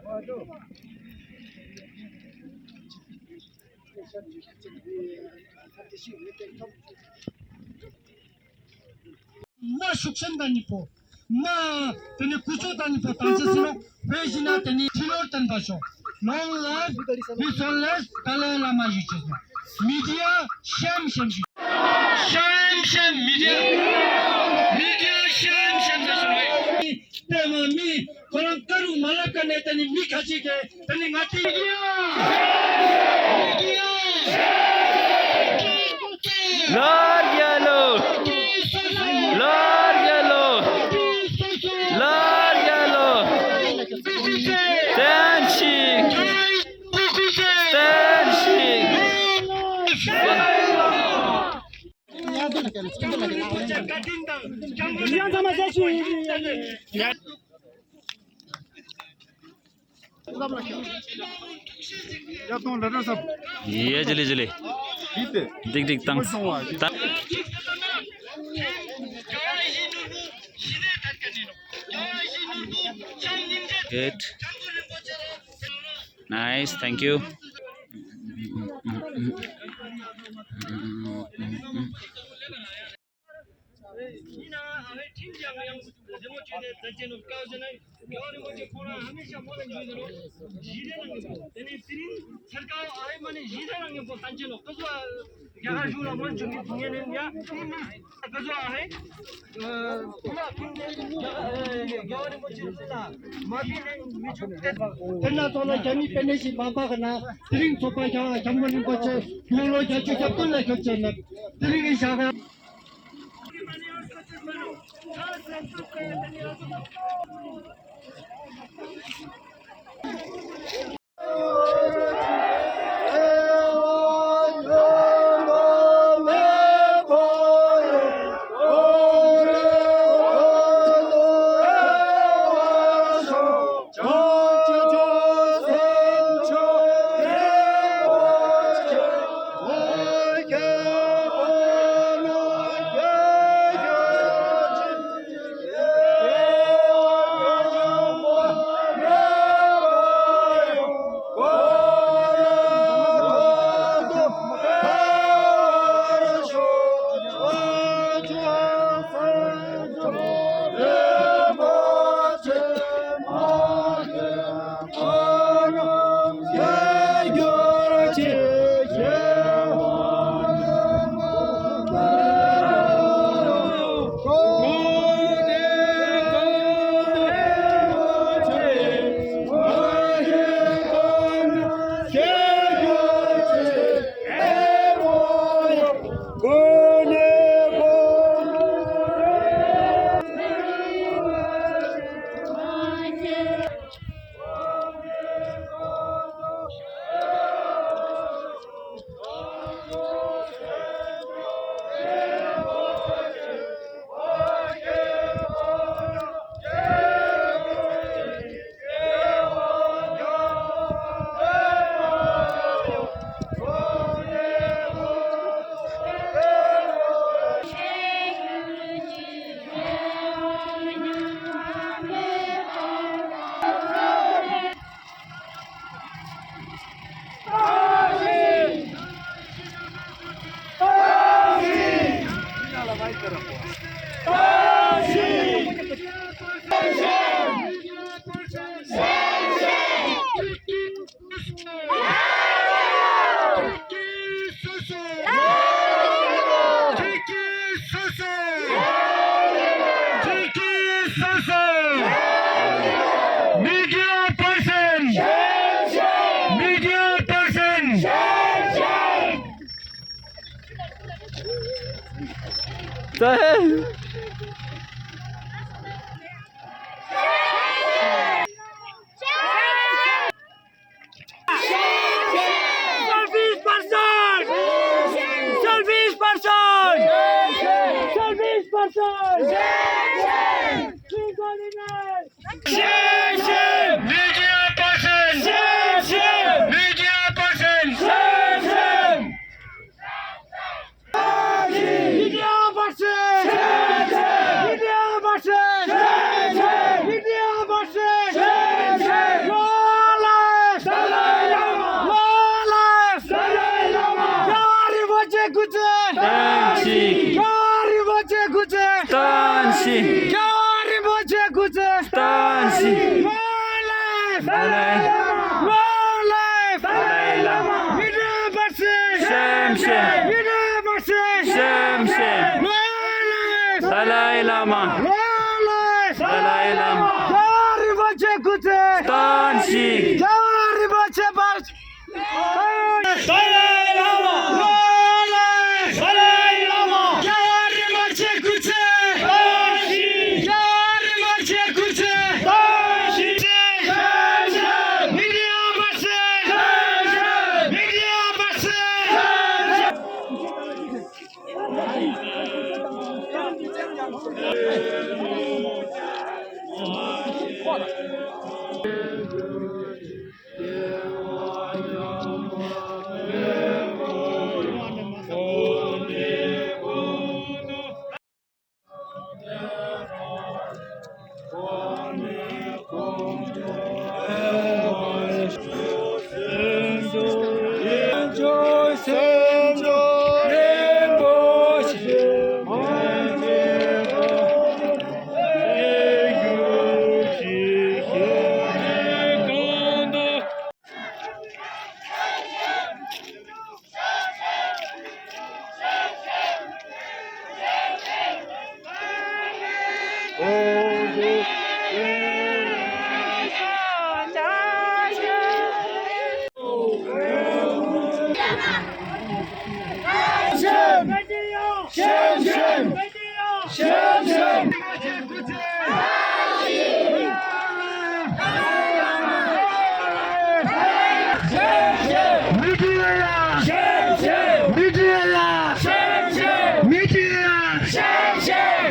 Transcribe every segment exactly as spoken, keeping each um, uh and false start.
མ་ཤུགས་ཆེན་དང་གཉིས་པོ། མ་དེ་ནི་ཀུ་ཅོ་དང་གཉིས་པོ་དང་ཚེ་སྲིད་ནོ། བོད་བཞི་ན་དེ་ནི་ཕྱི་ལོར་བསྟན་པ་ཤོག Long live His Holiness Dalai Lama ཡུ་ཆེ་ན། མི་ཌི་ཡ་ཤམ་ཤམ་ཞུ། ཤམ་ཤམ་མི་ཌི་ཡ། མི་ཌི་ཡ་ཤམ་ཤམ་ཟེར་ཞུ་བས། ལྟད་མོ་མི་ཁོ་རང་ཀ་རུ་མ་ལབ་ཀ་ནས་དེ་ནི་མི་ཁ་ཅིག་གིས་དེ་ནི་ང་ཏི་ལོར་ཡ་ལོ། ལོར་ཡ་ལོ། ལོར་ཡ་ལོ། བསྟན་ཤིག་བསྟན་ཤིག་ཡ་ལྗི་ལི་ལྗི་ལི། འགྲིག་འགྲིག་བཏང་། Good. Nice, thank you. དེ་ན་ཚོགས་ལ་རྒྱ་མི་པེ་ནེ་ཞིག་མ་པ་ག་ན་དེ་རིང་ཚོགས་པ་རྒྱ་སྐྱབས་མགོན་རིན་པོ་ཆེ་དགུང་ལོ་བརྒྱད་ཅུ་གྱ་བདུན་ལ་ཁྱབ་ཆེ་ན་དེ་རིང་གི་ཞག Media person! Media person! Selfish person! Selfish person! Selfish person! Media person! Media person! Media person! Media person! Media person! Media person! Long live! Long live! Dalai Lama! Yidam Parsi! Shem Shem! Yidam Parsi! Shem Shem! Long live! Dalai Lama! Long live! Dalai Lama! རྒྱལ་བ་རིན་པོ་ཆེ་སྐུ་ཚེ། བརྟན་ཞིག་རྒྱལ་བ་རིན་པོ་ཆེ་བརྟན། Dalai Lama! Long live! Dalai Lama! རྒྱལ་བ་རིན་པོ་ཆེ་སྐུ་ཚེ། བརྟན་ཞིག་རྒྱལ་བ་རིན་པོ་ཆེ་སྐུ་ཚེ། བརྟན་ཞིག་མི་དེ་ཡང་མ་ཟད།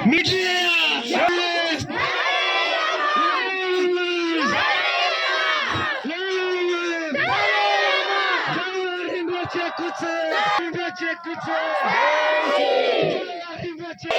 མི་དེ་ཡང་མ་ཟད། རིན་པོ་ཆེ་སྐུ་ཚེ། རིན་པོ་ཆེ་སྐུ་ཚེ། རིན་པོ་ཆེ། མ་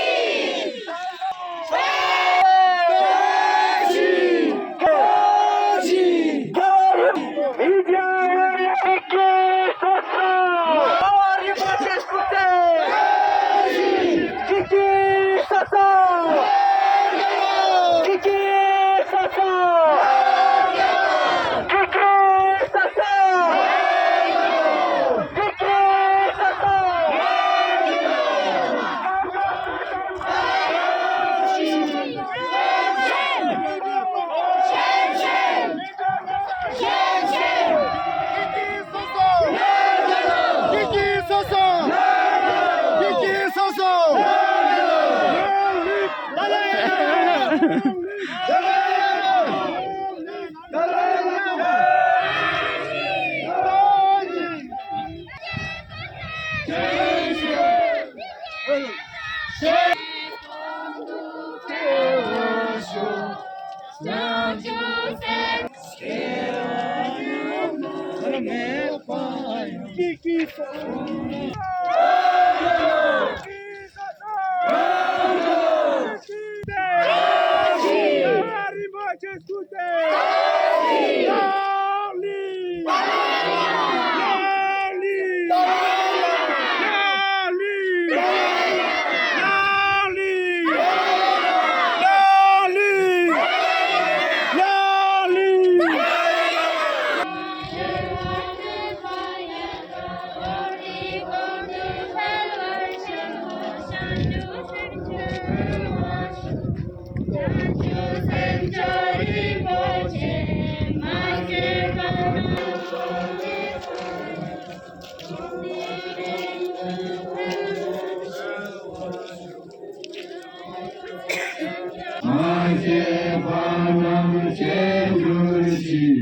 སྐྱེས་པ་རྣམས་སྐྱེ་གྱུར་ཅིག་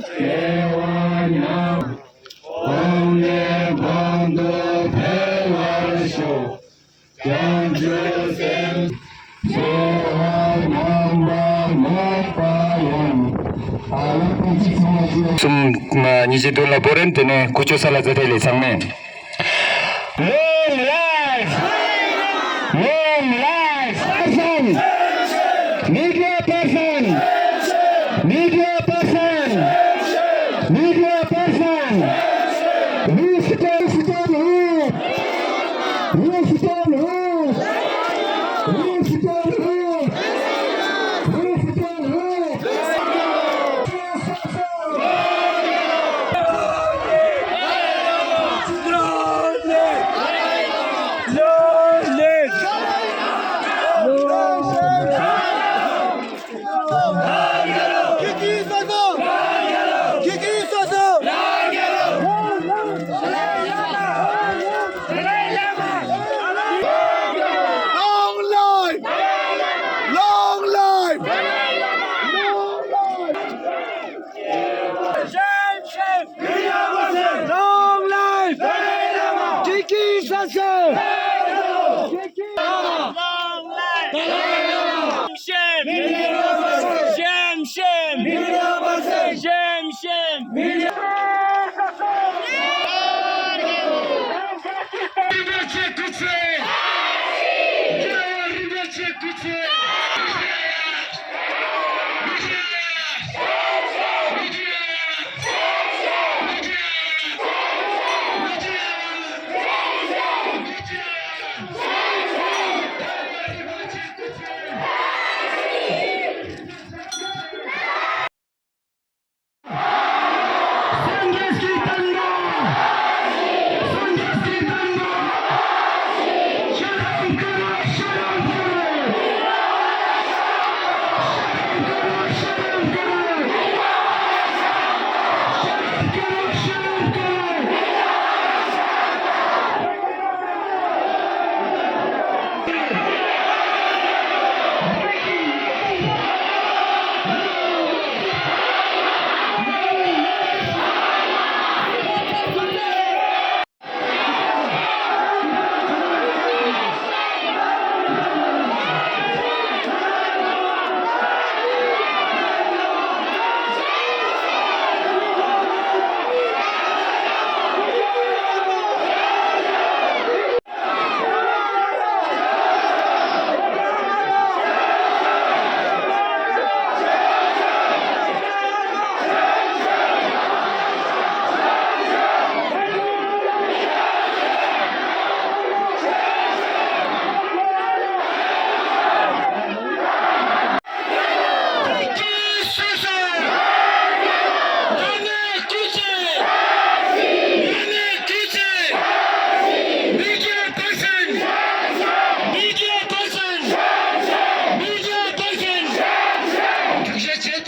སྐྱེ་བ་ཉམས། གོང་ནས་གོང་དུ་འཕེལ་བར་ཤོག་བྱང་ཆུབ་སེམས། སྐྱེ་བ་རྣམ་པ་མེད་པ་ཡང་། གསུམ། ཉི་ཤུ་བདུན་ལ་བོ་རན། དེ་ནས་ཁུ་ཆོ་ས་ལ་ཛ་ཐེ་ལེ་ཚང་མས། Long life! Long life! Person! Media person! Media person! Media person! We stand, stand up! We stand up! We stand up! We stand up!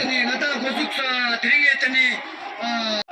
ནི་ང་ད་འགོ་འཛུགས་ས་དེ་རིང་ངས་དེ་ནི། ཨ།